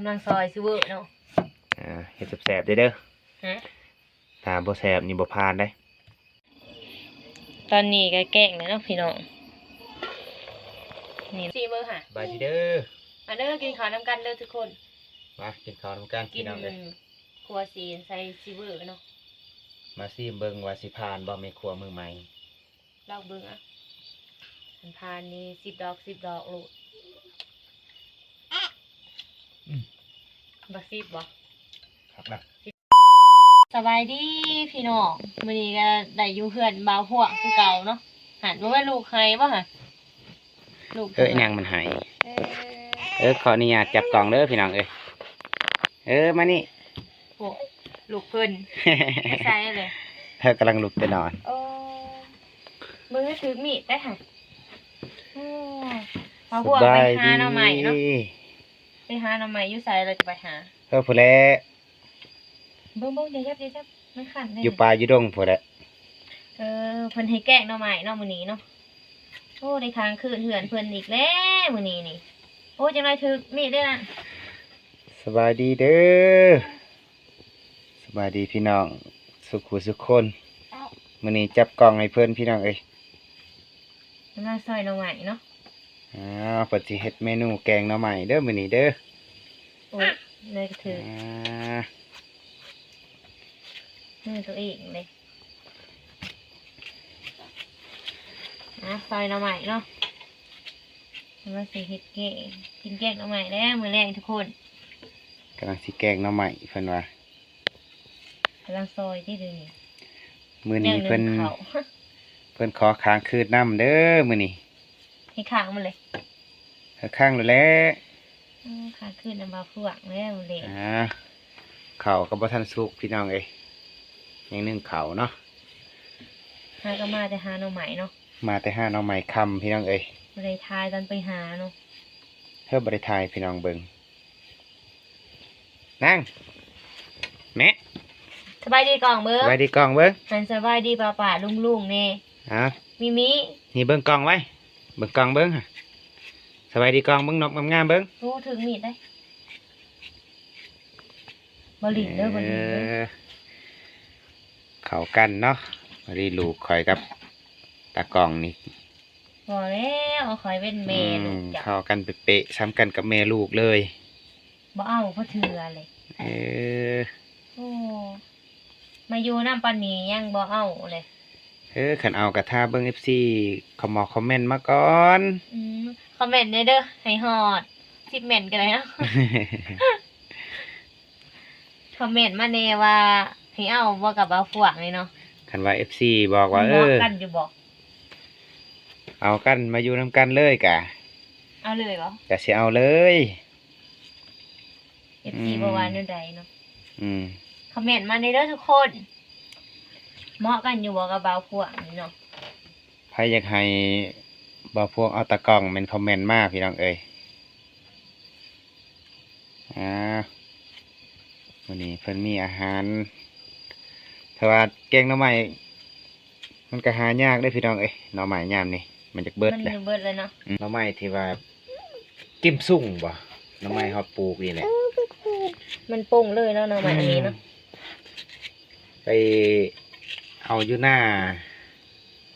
ນາງຊອຍຊິເວີເນາະ ອ່າ ເຮັດແຊບໆເດີ້ ຮະ ຖ້າບໍ່ແຊບນີ້ບໍ່ຜ່ານເດ້. ຕອນນີ້ກໍແກງແລ້ວເນາະພີ່ນ້ອງ ນີ້ຊີມເບິ່ງຫາ ສະບາຍດີເດີ້ ມາເດີ້ ກິນເຂົ້ານຳກັນເດີ້ທຸກຄົນ ມາກິນເຂົ້ານຳກັນ ກິນ ພີ່ນ້ອງເອີຍ ຄົວຊິໃສ່ຊີເວີເນາະ ມາຊີມເບິ່ງວ່າຊິຜ່ານບໍ່ ແມ່ຄົວມືໃໝ່ ລອງເບິ່ງອະ ຄັນຜ່ານນີ້ສິບດອກສິບດອກໂລດ ອືມ ບັກສິບບໍ່ ຄັກນະ. ສະບາຍດີພີ່ນ້ອງ ມື້ນີ້ກໍໄດ້ຢູ່ເຮືອນບ່າວພວງຄືເກົ່າເນາະ ຫັ້ນບໍ່ແມ່ນລູກໄຫ້ບໍ່ຫະ ລູກ ເອີ ອີຫຍັງມັນໄຫ້ ເອີ ເອີ ຂໍອະນຸຍາດຈັບກ້ອງເດີ້ພີ່ນ້ອງເອີຍ ເອີ ມານີ້ ໂອ້ ລູກເພິ່ນ ໄປໃສເລີຍ ເພິ່ນກຳລັງລຸກແຕ່ນອນ ໂອ້ ເບິ່ງຖືກມີດໄດ້ຫະ ໂອ້ ບ່າວພວງໄປຫາໜໍ່ໄມ້ເນາະ ສະບາຍດີ ໄປຫາໜໍ່ໄມ້ຢູ່ໃສແລ້ວຈະໄປຫາ ເອີ ພຸ້ນແຫຼະ ເບິ່ງໆ ຢ່າຫຍັບ ຢ່າຫຍັບ ມັນຄັນເດ້ ຢູ່ປ່າຢູ່ດົງພຸ້ນແຫຼະ ເອີ ເພິ່ນໃຫ້ແກງໜໍ່ໄມ້ເນາະມື້ນີ້ເນາະ ໂອ້ ໄດ້ຄ້າງຄືນເຮືອນເພິ່ນອີກແລ້ວມື້ນີ້ນີ້ ໂອ້ ຈັ່ງໃດຖືກມີດເດ້ນະ ສະບາຍດີເດີ້ ສະບາຍດີພີ່ນ້ອງສູ່ຜູ້ສູ່ຄົນ ມື້ນີ້ຈັບກ້ອງໃຫ້ເພິ່ນພີ່ນ້ອງເອີຍ ກຳລັງຊອຍໜໍ່ໄມ້ເນາະ ອ້າວ ເພິ່ນຊິເຮັດເມນູແກງໜໍ່ໄມ້ເດີ້ມື້ນີ້ເດີ້ ໂອ້ຍ ໄດ້ກະຖື ອ່າ ມືຕົວເອງເດ້ ອ່າ ຊອຍໜໍ່ໄມ້ເນາະ ກຳລັງຊິເຮັດແກງ ກິນແກງໜໍ່ໄມ້ແລ້ວມື້ແລງທຸກຄົນ ກຳລັງຊິແກງໜໍ່ໄມ້ເພິ່ນວ່າ ກຳລັງຊອຍຕິດຽວນີ້ ມື້ນີ້ເພິ່ນ ເພິ່ນຂໍຄ້າງຄືນນຳເດີ້ມື້ນີ້ ໃຫ້ຄ້າງມັນເລີຍ ໃຫ້ຄ້າງໂລດແຫຼະ ເອີ ຄ້າງຄືນນຳບ່າວພວງແລ້ວແຫຼະ ອ່າ ເຂົ້າກໍບໍ່ທັນສຸກພີ່ນ້ອງເອີຍ ຍັງໜຶ້ງເຂົ້າເນາະ ຫາກໍມາແຕ່ຫາໜໍ່ໄມ້ເນາະ ມາແຕ່ຫາໜໍ່ໄມ້ຄ່ຳພີ່ນ້ອງເອີຍ ບໍ່ໄດ້ຖ່າຍຕອນໄປຫາເນາະ ເຮີ ບໍ່ໄດ້ຖ່າຍພີ່ນ້ອງເບິ່ງ ນາງ ແມ່ ສະບາຍດີກ້ອງເບິ່ງ ສະບາຍດີກ້ອງເບິ່ງ ຫັ້ນສະບາຍດີປ້າໆລຸງໆແດ່ ອ່າ ມີມີ ນີ້ເບິ່ງກ້ອງໄວ້ ເບິ່ງກ້ອງເບິ່ງ ສະບາຍດີກ້ອງເບິ່ງ ນົບງາມໆເບິ່ງ ໂອ້ ຖືກມີດໄດ໋ ບໍ່ຫຼິ້ນເດີ້ ບໍ່ຫຼິ້ນເດີ້ ເອີ ເຂົ້າກັນເນາະ ພໍດີລູກຂ້ອຍກັບຕາກ້ອງນີ້ ພໍແລ້ວ ຂ້ອຍເປັນແມ່ລູກ ອືມ ເຈົ້າ ເຂົ້າກັນເປະໆ ສ່ຳກັນກັບແມ່ລູກເລີຍ ບໍ່ເອົາພໍເທື່ອເລີຍ ເອີ ໂອ້ ມາຢູ່ນຳປານນີ້ຍັງບໍ່ເອົາເລີຍ ເອີ ຄັນເອົາກໍຖ້າເບິ່ງເອັຟຊີ ຄອມເມົນ ຄອມເມັນມາກ່ອນ ອືມ ຄອມເມັນແດ່ເດີ້ ໃຫ້ຮອດສິບເມັນກໍໄດ້ເນາະ ຄອມເມັນມາແດ່ວ່າໃຫ້ເອົາບໍ່ກັບບ່າວພວງນີ້ເນາະ ຄັນວ່າເອັຟຊີບອກວ່າ ເອີ ເໝາະກັນຢູ່ບໍ່ ເອົາກັນມາຢູ່ນຳກັນເລີຍກະ ເອົາເລີຍບໍ່ ກະຊິເອົາເລີຍ ເອັຟຊີ ອືມ ບໍ່ວ່າແນວໃດເນາະ ອືມ ຄອມເມັນມາແດ່ເດີ້ທຸກຄົນ ເໝາະກັນຢູ່ບໍ່ກັບບ່າວພວງນີ້ເນາະ ໃຜຢາກໃຫ້ບ່າວພວງເອົາຕາກ້ອງແມ່ນຄອມເມັນມາພີ່ນ້ອງເອີຍ ອ່າ ມື້ນີ້ເພິ່ນມີອາຫານ ແຕ່ວ່າແກງໜໍ່ໄມ້ ມັນກໍຫາຍາກເດ້ພີ່ນ້ອງເອີຍ ໜໍ່ໄມ້ຍາມນີ້ມັນຢາກເບິດ ມັນ ແຫຼະ ເບິດແລ້ວເນາະ ອືມ ໜໍ່ໄມ້ທີ່ວ່າກິມຊຸງບໍ່ ໜໍ່ໄມ້ເຮົາປູກນີ້ແຫຼະ ມັນປົ່ງເລີຍເນາະ ໜໍ່ໄມ້ອັນນີ້ເນາະ ອືມ ໄປເອົາຢູ່ໜ້າ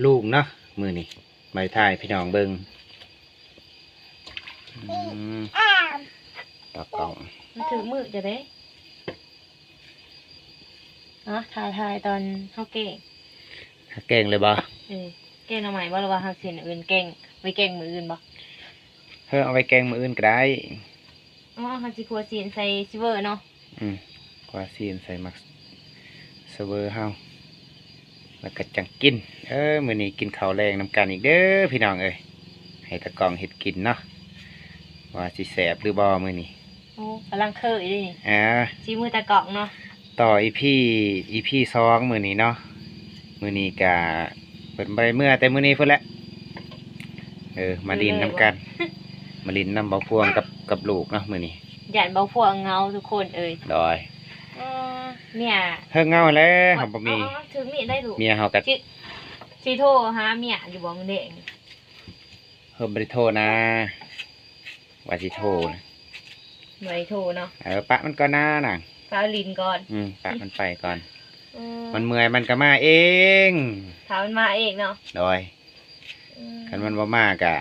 ລຸງເນາະ ມື້ນີ້ ມາຖ່າຍໃຫ້ພີ່ນ້ອງເບິ່ງ ອືມ ຕາກ້ອງ ມັນຖືກມື້ຈະໄດ້ ເນາະ ຖ່າຍ ຖ່າຍຕອນເຮົາແກງ ຖ້າແກງເລີຍບໍ່ ເອີ ແກງໜໍ່ໄມ້ບໍ່ ຫຼືວ່າເຮົາຊິອັນອື່ນ ແກງ ໄວ້ແກງມື້ອື່ນບໍ່ ເອີ ເອົາໄວ້ແກງມື້ອື່ນກໍໄດ້ ອໍ ເຮົາຊິຂົ້ວຊີ້ນໃສ່ຊີເວີເນາະ ອືມ ກວ່າຊິໃສ່ໝາກສະເວີເຮົາ ແລ້ວກໍຈັ່ງກິນ ເອີ ມື້ນີ້ກິນເຂົ້າແລງນຳກັນອີກເດີ້ພີ່ນ້ອງເອີຍ ໃຫ້ຕາກ້ອງເຮັດກິນເນາະ ວ່າຊິແຊບຫຼືບໍ່ມື້ນີ້ ໂອ້ ກຳລັງເຄີຢູ່ເດ້ນີ້ ອ່າ ສີມືຕາກ້ອງເນາະ ຕໍ່ອີພີ ອີພີສອງມື້ນີ້ເນາະ ມື້ນີ້ກະເພິ່ນບໍ່ໄດ້ເມືອແຕ່ມື້ນີ້ພຸ້ນແຫຼະ ເອີ ມາຫຼິ້ນນຳກັນ ມາຫຼິ້ນນຳບ່າວພວງກັບ ກັບລູກເນາະມື້ນີ້ ຢ້ານບ່າວພວງເຫງົາທຸກຄົນເອີຍ ໂດຍ ເອີ ເມຍ ເຮີເຫງົາແລ້ວ ເຮົາບໍ່ມີ ເອົາ ເອົາ ຖືກມີດໄດ້ລູກ ເມຍເຮົາກໍ ຊິ ຊິໂທຫາເມຍຢູ່ບໍ່ມື້ແລງ ເຮີບໍ່ໄດ້ໂທນະ ວ່າຊິໂທນະ ເມື່ອຍໂທເນາະ. ເອີ ປະມັນກ່ອນນານາງ. ປະຫຼິ້ນກ່ອນ. ອືມ ປະມັນໄປກ່ອນ. ເອີ ມັນເມື່ອຍມັນກໍມາເອງ. ຖ້າມັນມາເອງເນາະ. ໂດຍ. ອືມ ຄັນມັນບໍ່ມາກໍ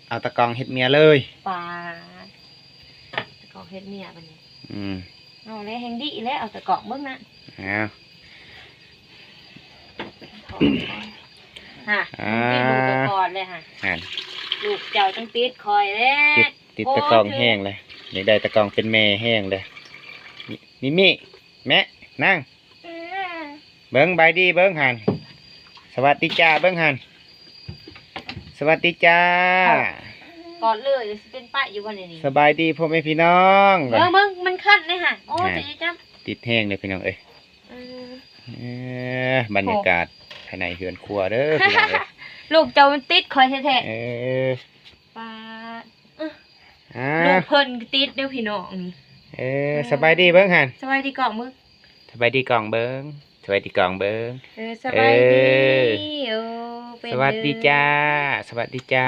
ເອົາຕາກ່ອງເຮັດເມຍເລີຍ. ປາດ ຕາກ່ອງເຮັດເມຍບັດນີ້. ອືມ ເອົາແລ້ວ ແຮ່ງດີແລ້ວ ເອົາຕາກ່ອງເບິ່ງນະ. ເອົາ ຮະ ອ່າ ຕິດລູກຂ້ອຍກ່ອນເລີຍຮະ. ຫັ້ນ ລູກເຈົ້າຈັ່ງຕິດຂ້ອຍແລ້ວ. ຕິດ ຕິດຕາກ່ອງແຮງເລີຍ. ໂອ້ ຢາກໄດ້ຕາກ່ອງເປັນແມ່ແຮງເດ້. ມິ ມິ ແມ່ ນາງ ເບິ່ງ ບາຍດີເບິ່ງຫັ້ນ. ສະຫວັດດີຈ້າເບິ່ງຫັ້ນ. ສະຫວັດດີຈ້າ. ກອດເລີຍ ຊິເປັນປະຢູ່ບໍ່ນີ້? ສະບາຍດີພໍ່ແມ່ພີ່ນ້ອງ. ເບິ່ງ ເບິ່ງ ມັນຄັນເດ້ຫັ້ນ. ໂອ້ ແມ່ນ ຕິດແຮງເດ້ພີ່ນ້ອງເອີຍ. ເອີ ເອີ ບັນຍາກາດພາຍໃນເຮືອນຄົວເດີພີ່ນ້ອງເອີຍ. ລູກເຈົ້າມັນຕິດຂ້ອຍແທ້ໆ. ເອີ ປາດ ເອີ ອ່າ ລູກເພິ່ນກໍຕິດເດີພີ່ນ້ອງນີ້. ເອີ ເອີ ສະບາຍດີເບິ່ງຫັ້ນ. ສະບາຍດີກ້ອງເບິ່ງ. ສະບາຍດີກ້ອງເບິ່ງ. ສະບາຍດີກ້ອງເບິ່ງ. ເອີ ສະບາຍດີ. ເອີ ເອີ ເປັນ ສະຫວັດດີຈ້າ. ສະຫວັດດີຈ້າ.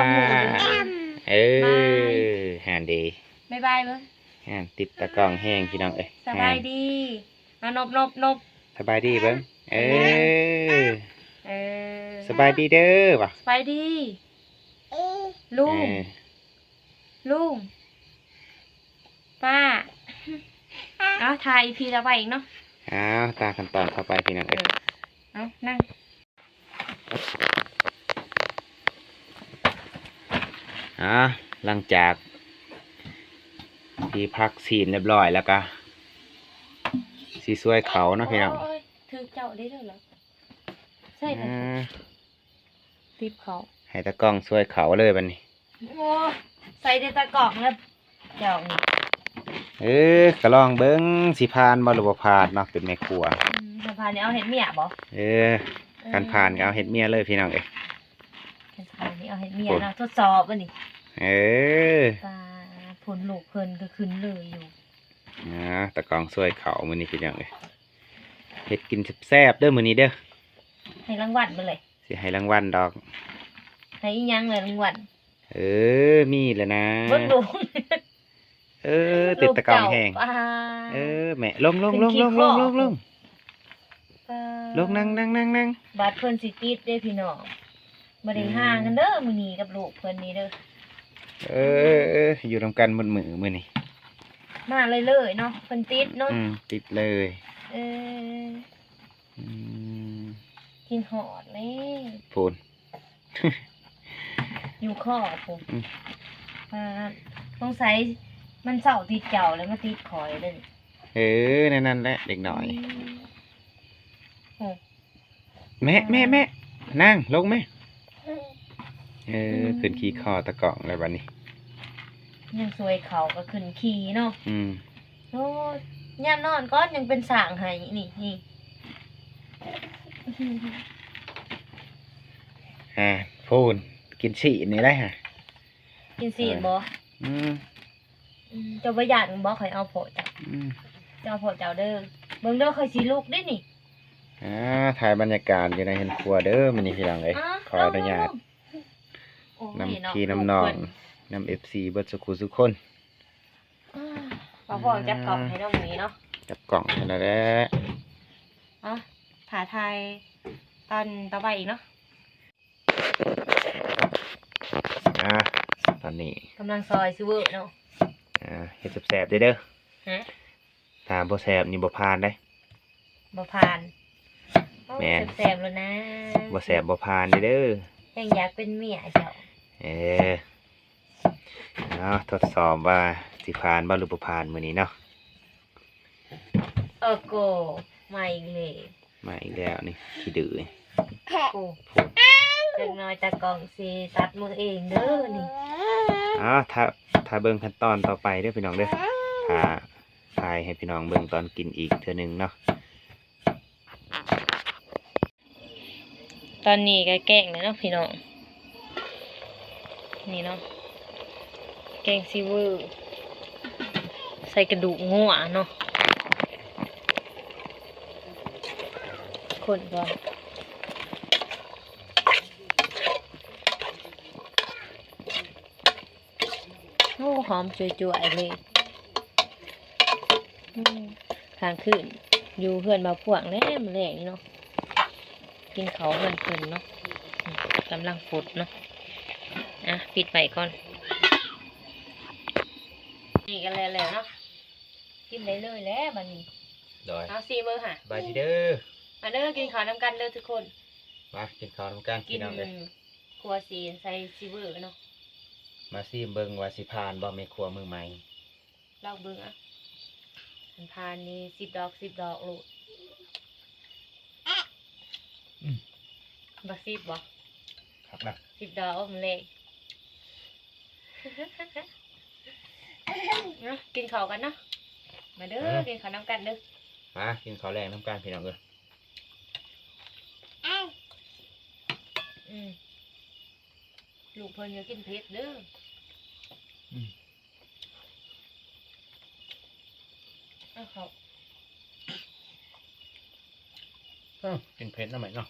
ເອີ ບາຍ ຫັ້ນເດ້. ບາຍບາຍເບິ່ງ. ຫັ້ນ ຕິດຕາກ່ອງແຮງພີ່ນ້ອງເອີຍ. ສະບາຍດີ. ອ່າ ນົບ ນົບ ນົບ. ສະບາຍດີເບິ່ງ. ເອີ ເອີ ສະບາຍດີເດີ ວ່າ ສະບາຍດີລຸງ. ເອີ ລຸງ ປ້າ. ເອົາ ຖ່າຍອີພີຕໍ່ໄປອີກເນາະ. ເອົາ ຕາມຂັ້ນຕອນຕໍ່ໄປພີ່ນ້ອງເອີຍ. ເອີ ເອົາ ນັ່ງ. ອ່າ ຫຼັງຈາກທີ່ພັກຊີ້ນຮຽບຮ້ອຍແລ້ວກະຊິຊ່ວຍເຂົາເນາະພີ່ນ້ອງ. ໂອ້ຍ ຖືກເຈົ້າເດ້ເດີລະ ໃສ່ ອ່າ ຕິບເຂົາ ໃຫ້ຕາກ້ອງຊ່ວຍເຂົາເລີຍບັດນີ້. ໂອ້ ໃສ່ແຕ່ຕາກ້ອງແລ້ວ ເຈົ້ານີ້. ເອີ ກໍລອງເບິ່ງ ຊິຜ່ານບໍ່ ຫຼືບໍ່ຜ່ານເນາະ ເປັນແມ່ຄົວ. ອືມ ຖ້າຜ່ານນີ້ເອົາເຮັດເມຍບໍ່? ເອີ ເອີ ຄັນຜ່ານກໍເອົາເຮັດເມຍເລີຍພີ່ນ້ອງເອີຍ. ຄັນຜ່ານນີ້ເອົາເຮັດເມຍເນາະ ໂອ້ ທົດສອບບັດນີ້. ເອີ ປາ ຜົນລູກເພິ່ນກໍຂຶ້ນເລີຍຢູ່. ອ່າ ຕາກ້ອງຊ່ວຍເຂົາມື້ນີ້ພີ່ນ້ອງເອີຍ. ເຮັດກິນແຊບໆເດີມື້ນີ້ເດີ. ໃຫ້ລາງວັນມາເລີຍ. ຊິໃຫ້ລາງວັນດອກ. ໃຫ້ອີ່ຫຍັງລະລາງວັນ? ເອີ ມີແລ້ວນະ. ເບິ່ງລູກ. ເອີ ຕິດຕາກ້ອງແຮງ. ເອີ ແມ່ ລົງໆໆໆໆໆ. ປາ ລົງ ນັ່ງໆໆໆ. ບາດເພິ່ນຊິຕິດເດ້ພີ່ນ້ອງ. ບໍ່ໄດ້ ອືມ ຫ່າງກັນເດີ ມື້ນີ້ກັບລູກເພິ່ນນີ້ເດີ. ເອີ ເອີ ຢູ່ນຳກັນໝົດມື້ມື້ນີ້. ມາເລື້ອຍໆເນາະ ເພິ່ນຕິດເນາະ. ອືມ ຕິດເລີຍ. ເອີ ອືມ ຄິດຮອດເລີຍ ພຸ້ນ ຢູ່ຄໍພຸ້ນ. ອືມ ອ່າ ສົງໄສມັນເຊົາຕິດເຈົ້າແລ້ວມາຕິດຂ້ອຍເດ້. ເອີ ແນວນັ້ນແຫຼະເດັກນ້ອຍ. ອືມ ໂອ້ ແມ່ ແມ່ ແມ່ ນາງລົງແມ່. ເອີ ອືມ ຂຶ້ນຂີ່ຄໍຕາກ້ອງແລ້ວບັດນີ້. ຍັງຊ່ວຍເຂົາກໍຂຶ້ນຂີ່ເນາະ. ອືມ ໂອ້ຍ ຍາມນອນກ່ອນຍັງເປັນສ້າງໃຫ້ ນີ້ ນີ້. ອ່າ ພຸ້ນ ກິນຊີ້ນນີ້ໄດ໋ຫະ. ກິນຊີ້ນບໍ່? ເອີ ອືມ ອືມ ເຈົ້າບໍ່ຢ້ານບໍ່ ຂ້ອຍເອົາພໍ່ເຈົ້າ? ອືມ ເຈົ້າເອົາພໍ່ເຈົ້າເດີ. ເບິ່ງເດີ ຂ້ອຍຊິລຸກເດ້ນີ້. ອ່າ ຖ່າຍບັນຍາກາດຢູ່ໃນເຮືອນຄົວເດີມື້ນີ້ພີ່ນ້ອງເອີຍ. ອ່າ ຂໍອະນຸຍາດ ໂອ້ຍ ນຳ ເນາະ ພີ່ນຳນ້ອງ ລູກເພິ່ນ ນຳເອັຟຊີເບິດສູ່ຄູ່ສູ່ຄົນ. ອ່າ ພໍ່ ອືມ ຈັບກ້ອງໃຫ້ນ້ອງໝີເນາະ. ຈັບກ້ອງໃຫ້ແລ້ວແຫຼະ. ເອົາ ຖ້າຖ່າຍຕອນຕໍ່ໄປອີກເນາະ. ອ່າ ຕອນນີ້ກຳລັງຊອຍຊິເວີເນາະ. ອ່າ ເຮັດແຊບໆເດີ. ຮະ? ຖ້າບໍ່ແຊບນີ້ບໍ່ຜ່ານເດ້. ບໍ່ຜ່ານ. ໂອ້ຍ ແມ່ນ ແຊບໆໂລດນາ. ບໍ່ແຊບບໍ່ຜ່ານເດີ. ແຮ່ງຢາກເປັນເມຍເຈົ້າ. ເອີ ເນາະ ທົດສອບວ່າຊິຜ່ານບໍ່ ຫຼືບໍ່ຜ່ານມື້ນີ້ເນາະ. ໂອ້ໂກ ມາອີກແລ້ວ ມາອີກແລ້ວນີ້ ຂີ້ດື້. ໂອ້ ຈັກໜ້ອຍຕາກ້ອງຊິຕັດມືເອງເດີນີ້. ເອົາ ຖ້າ ຖ້າເບິ່ງຂັ້ນຕອນຕໍ່ໄປເດີພີ່ນ້ອງເດີ. ຖ້າຖ່າຍໃຫ້ພີ່ນ້ອງເບິ່ງຕອນກິນອີກເທື່ອໜຶ່ງເນາະ. ຕອນນີ້ກໍແກງແລ້ວເນາະພີ່ນ້ອງ. ນີ້ເນາະ ແກງຊີເວີ ໃສ່ກະດູກງົວເນາະ. ຄົນກ່ອນ. ໂອ້ ຫອມຈົວໆເລີຍ. ອືມ ຄ້າງຄືນຢູ່ເຮືອນບ່າວພວງແຫຼະມື້ແລງນີ້ເນາະ ກິນເຂົ້າເຮືອນເພິ່ນເນາະ ອືມ ກຳລັງຟົດເນາະ ອ່ະ ປິດໄວ້ກ່ອນ ນີ້ກໍແລ້ວແລ້ວເນາະ ກິນໄດ້ເລີຍແຫຼະບັດນີ້ ໂດຍ ເອົາຊີມເບິ່ງຫາ ສະບາຍດີເດີ ມາເດີ ກິນເຂົ້ານຳກັນເດີທຸກຄົນ ມາກິນເຂົ້ານຳກັນ ກິນ ພີ່ນ້ອງເອີຍ ຄົວຊີນໃສ່ຊີເວີເນາະ ມາຊີມເບິ່ງວ່າຊິຜ່ານບໍ່ ແມ່ຄົວມືໃໝ່ ລອງເບິ່ງອະ ຄັນຜ່ານນີ້ສິບດອກ ສິບດອກໂລດ ອືມ ບັກສິບບໍ່ ຄັກນະ ສິບດອກ ໂອ້ ມັນແລງ ເນາະ ກິນເຂົ້າກັນເນາະ ມາເດີ ມາ ກິນເຂົ້ານຳກັນເດີ ມາກິນເຂົ້າແລງນຳກັນ ພີ່ນ້ອງເອີຍ ອືມ ລູກເພິ່ນຢ່າກິນເຜັດເດີ ອືມ ເອົາເຂົ້າ ເອີ ກິນເຜັດນຳແມ່ເນາະ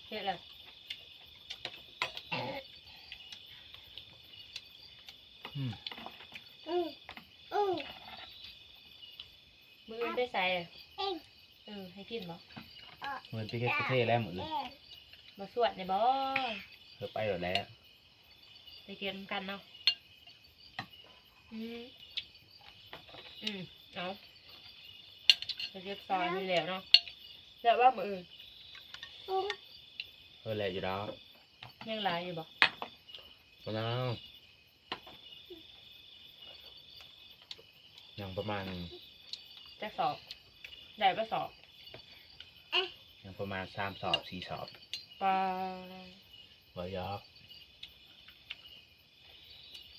ເຜັດລະ ອືມ ອືມ ອືມ ມື້ອື່ນໄປໃສ? ເອີ ໃຫ້ກິນບໍ່? ມື້ອື່ນໄປເຮັດປະເທດແລ້ວມື້ອື່ນ ບໍ່ຊວນໄດ້ບໍ່? ເອີ ໄປໂລດແຫຼະ ໄປທ່ຽວນຳກັນເນາະ ອືມ ອືມ ເອົາ ໄປເກັບຊອຍນີ້ແລ້ວເນາະ ແລ້ວວ່າມື້ອື່ນ ເອີ ແລ້ວຢູ່ດອກ ຍັງຫຼາຍຢູ່ບໍ່? ບໍ່ນາວ ຍັງປະມານ ຈັກສອບ? ໄດ້ປະສອບ? ຍັງປະມານສາມສອບ ສີ່ສອບ ປາ ບໍ່ຢອກ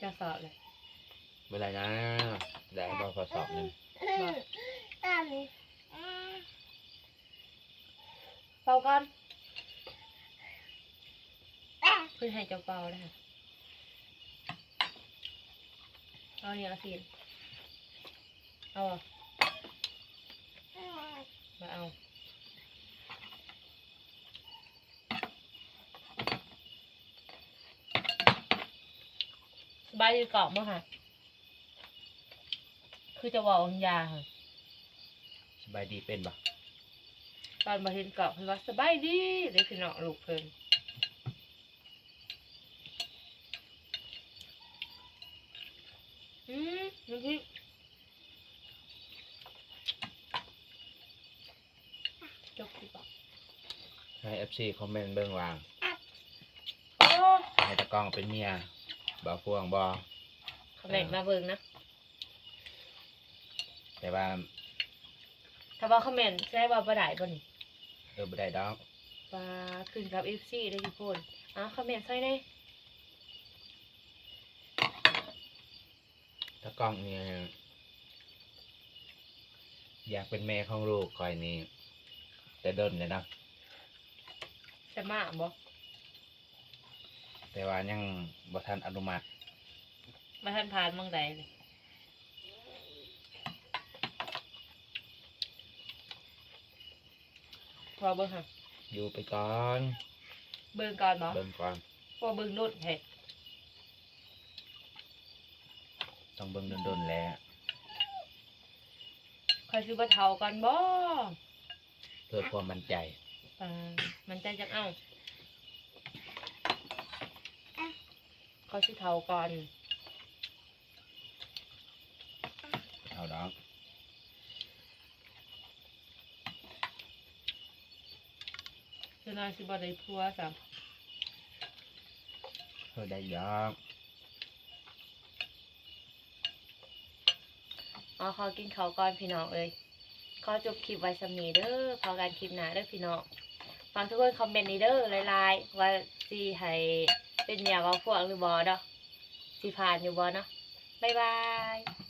ຈັກສອບເລີຍ? ບໍ່ໄດ້ນະ ໄດ້ບໍ່ພໍສອບໜຶ່ງ ບໍ່ ເປົ່າກ່ອນ ເພິ່ນໃຫ້ເຈົ້າເປົ່າເດ້ ເອົານີ້ ເອົາຊີ້ນ ເອົາບໍ່? ບໍ່ເອົາ ສະບາຍດີກ່ອນບໍ່ຫະ? ຄືຈະເວົ້າອັງຢາຫະ? ສະບາຍດີເປັນບໍ່? ຕອນບໍ່ເຫັນກໍເພິ່ນວ່າສະບາຍດີເດ້ພີ່ນ້ອງ ລູກເພິ່ນ ອືມ ນ້ຳພລິກ ຈົບຄລິບບໍ່? ໃຫ້ເອັຟຊີຄອມເມັນເບິ່ງວ່າ ໂອ້ ໃຫ້ຕາກ້ອງເປັນເມຍບ່າວພວງບໍ່? ຄອມເມັນມາເບິ່ງນະ ແຕ່ວ່າ ຖ້າວ່າຄອມເມັນ ຊິໃຫ້ເວົ້າບໍ່ໄດ້ບໍ່ນີ້? ເອີ ບໍ່ໄດ້ດອກ ວ່າຂຶ້ນກັບເອັຟຊີເດ້ທຸກຄົນ ເອົາຄອມເມັນໃສ່ແດ່. ຕາກ້ອງນີ້ ຢາກເປັນແມ່ຂອງລູກຂ້ອຍນີ້ ແຕ່ດົນແລ້ວນະ ສະມາບໍ່? ແຕ່ວ່າຍັງບໍ່ທັນອະນຸມັດ ບໍ່ທັນຜ່ານໝ່ອງໃດນີ້? ລໍເບິ່ງຫາ ຢູ່ໄປກ່ອນ ເບິ່ງກ່ອນບໍ່? ເບິ່ງກ່ອນ ພໍເບິ່ງດົນແທ້ ຕ້ອງເບິ່ງດົນໆແຫຼະ ຂ້ອຍຊິບໍ່ເຖົ້າກ່ອນບໍ່? ເພື່ອຄວາມໝັ້ນໃຈ ອ່າ ໝັ້ນໃຈຈັ່ງເອົາ ຂ້ອຍຊິເຖົ້າກ່ອນ ເຖົ້າດອກ ເທື່ອໜ້າຊິບໍ່ໄດ້ຜົວຊ້ຳ ເອີ ໄດ້ດອກ. ອໍ ຂໍກິນເຂົ້າກ່ອນພີ່ນ້ອງເອີຍ ຂໍຈົບຄລິບໄວ້ສ່ຳນີ້ເດີ ພໍ້ກັນຄລິບໜ້າເດີພີ່ນ້ອງ ຝາກທຸກຄົນຄອມເມັນນີ້ເດີຫຼາຍໆ ວ່າຊິໃຫ້ເປັນເມຍບ່າວພວງຫຼືບໍ່ເນາະ ຊິຜ່ານຢູ່ບໍ່ເນາະ ບາຍບາຍ.